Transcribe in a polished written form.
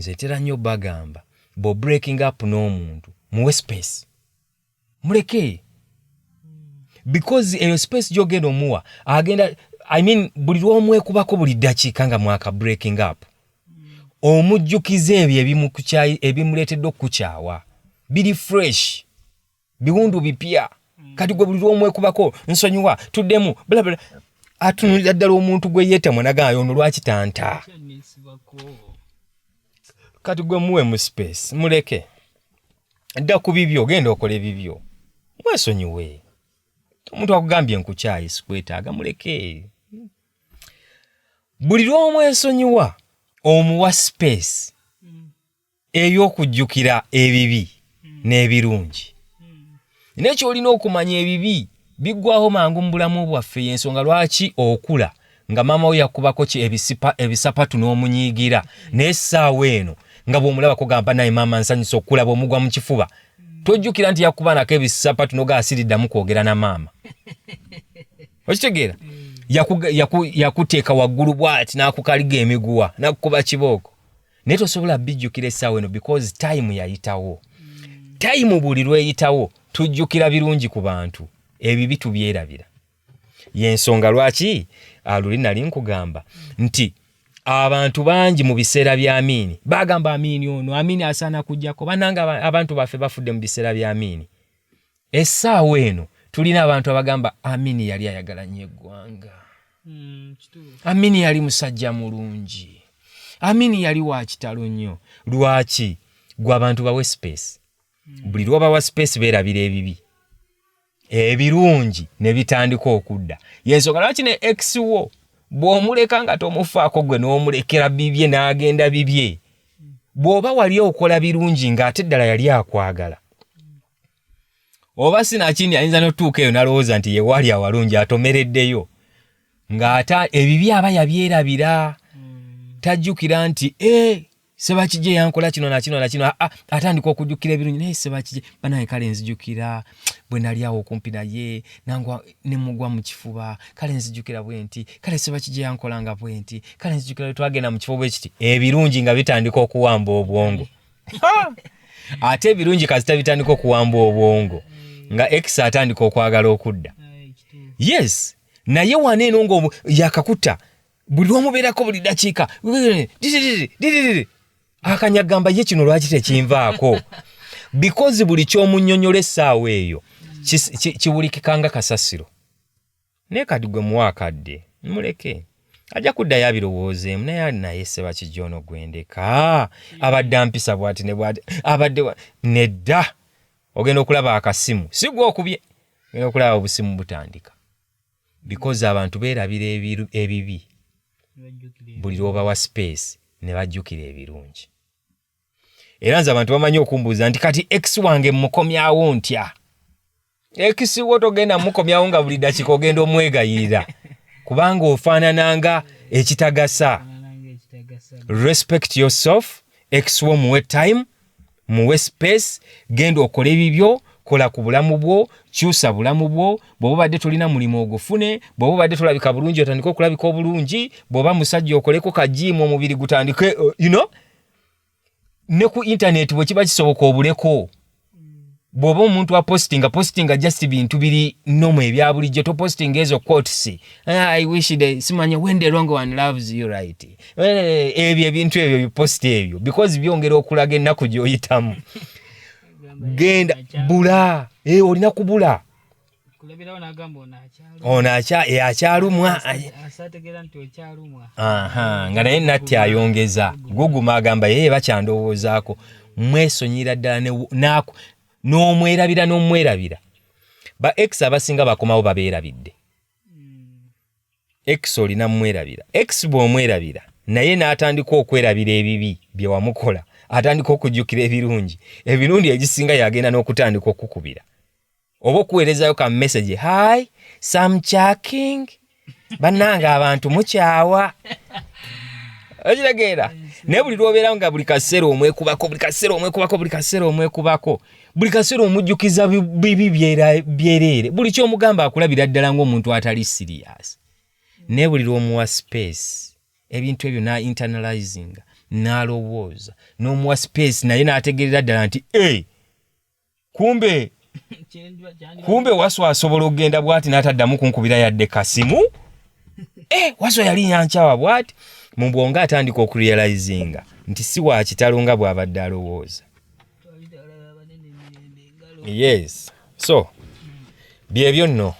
Nze ntera nnyo bagamba, bw'o breaking up n'omuntu, muwe space, muleke, because eyo space gy'ogenda omuwa agenda, I mean, buli lw'omwekubako buli ddakiika nga mwaka breaking up, omujjukiza ebyo ebimuleetedde okukukyawa. Biri fresh, biwundu bipya. Kati gwe buli lw'omwekubako, "Nsonyiwa, tuddemu," blabla, atunulira ddala omuntu gwe yeetamwa nagamba, "Ono lwaki tanta?" Kyaneesibako. Kati gwe muwe mu space, muleke, dda ku bibyo, genda okola ebibyo, mwesonyiwe. Omuntu akugambye, "Nkukyayi, sikwetaaga," muleke. Buli lw'omwesonyiwa, omuwa space ey'okujjukira ebibi n'ebirungi. Naye kyolina okumanya, ebibi biggwaho mangu mu bulamu bwaffe. Yensonga lwaki okula nga maama we yakubako ki ebisapatu n'omunyiigira, naye essaawa eno nga bw'omulabako gamba, "Naye maama, nsanyusa okulaba," omugwa mu kifuba. Tojjukira nti yakuba nako ebisapatu nogaasiriddamu kwogera na maama. Okitegeera? Yakuteeka waggulu bw'ati n'akukaliga emiguwa n'akukuba kibooko, naye tosobola bijjukira essaawa eno because time yayitawo. Time buli lweyitawo tujjukira birungi ku bantu, ebibi tubyerabira. Yensonga lwaki luli nali nkugamba nti abantu bangi mu biseera bya Amiini bagamba, "Amiini ono, Amiini asaana kujjako." Bannange, abantu baffe bafudde mu biseera bya Amiini. Essaawa eno tulina abantu abagamba, "Amiini yali ayagala nnyo eggwanga." Kituufu. "Amini yali musajja mulungi, Amini yali wa kitalo nnyo." Lwaki? Gwe abantu bawe space. Buli lwobawa space beerabira ebibi, ebirungi ne bitandika okudda. Yensonga lwaki ne ex wo bw'omuleka nga tomufaako, gwe n'omulekera bibye n'agenda bibye, bw'oba wali okola birungi ng'ate ddala yali akwagala, oba sinakindi ayinza n'otutuuka eyo n'alowooza nti ye waali awalungi atomereddeyo, ng'ate ebibi aba yabyerabira. Tajjukira nti e Sebakijje yankola kino nakino nakino. Atandika okujjukira ebirungi. "Naye Sebakijje banaye, kale nzijukira bwe nali awo okumpi naye nangwa nemugwa mu kifuba, kale nzijukira bwe nti, kale Sebakijje yankolanga bwe nti, kale nzijukira bwe twagenda mu kifo bwe kiti." Ebirungi nga bitandika okuwamba obwongo. Ate ebirungi kasita bitandika okuwamba obwongo, nga ex atandika okwagala okudda. Aye, kituufu. Yes, naye wano eno nga yakakutta, buli lwomubeerako buli dakiika akanyagamba, "Ye kino lwaki tekinvaako?" Because buli kyomunnyonnyola essaawa eyo kiwulikika nga kasasiro. Naye kati gwe muwa akadde, muleke, ajja kuddayo abirowoozeemu, naye naye Sebakijja ono gwendeka abadde ampisa bwati ne bwati, abadde nedda. Ogenda okulaba akasimu, si gwe okubye, ogenda okulaba obusimu butandika, because abantu beerabira ebibi. Bajjukira. Buli lw'obawa space ne bajjukira ebirungi. Era nze abantu bamanyi okumbuuza nti, "Kati ex wange mukomyawo ntya?" Ex wo togenda mukomyawo nga buli dakiika ogenda omwegayirira, kubanga ofaanana nga ekitagasa. Faanana ng'ekitagasa. Respect yourself. Ex wo muwe time, muwe space, genda okole ebibyo, kola ku bulamu bwo, kyusa bulamu bwo. Bw'oba obadde tolina mulimu, ogufune. Bw'oba obadde tolabika bulungi, otandike okulabika obulungi. Bw'oba musajja, okoleko ka gym, omubiri gutandike, ne ku internet bwe kiba kisoboka obuleko. Bw'oba omuntu apostinga, postinga just bintu biri normal, ebya bulijjo. Topostinga ezo quotes, "Ah, I wish the simanya when the wrong one loves you right." Ebyo ebintu ebyo bipost ebyo, because byongera okulaga ennaku gy'oyitamu. Genda bula, olina kubula. Kulabirawo n'agamba, "Ono akyalumwa." Ono akyalumwa. Asaategeera nti okyalumwa. Aha, nga naye natti ayongeza guguma, agamba, "Yeye bakyandowoozaako." Mwesonyira ddala n'omwerabira n'omwerabira. Ba ex abasinga bakomawo babeerabidde. Ex olina mwerabira. Ex bw'omwerabira naye n'atandika okwerabira ebibi bye wamukola, atandika okujjukira ebirungi. Ebirungi egisinga yagenda n'okutandika okukubira oba okuweerezayo ka message, "Hi, some checking." Bannange, abantu mukyawa, okitegeera? Naye buli lwobeerawo nga buli kaseera omwekubako, buli kaseera omwekubako, buli kaseera omwekubako, buli kaseera omujjukiza bibi byereere, buli kyomugamba akulabira ddala ng'omuntu atali serious. Naye buli lw'omuwa space, ebintu ebyo na internalizinga. N'alowooza, n'omuwa space, naye n'ategeerera ddala nti e kumbe kumbe Waswa asobola okugenda bwati n'ataddamu kunkubira yadde kasimu. E, Waswa yali yankyawa bwati. Mu bwongo atandika okurealizinga nti si wa kitalo nga bw'abadde alowooza. Yes, so byebyo nno.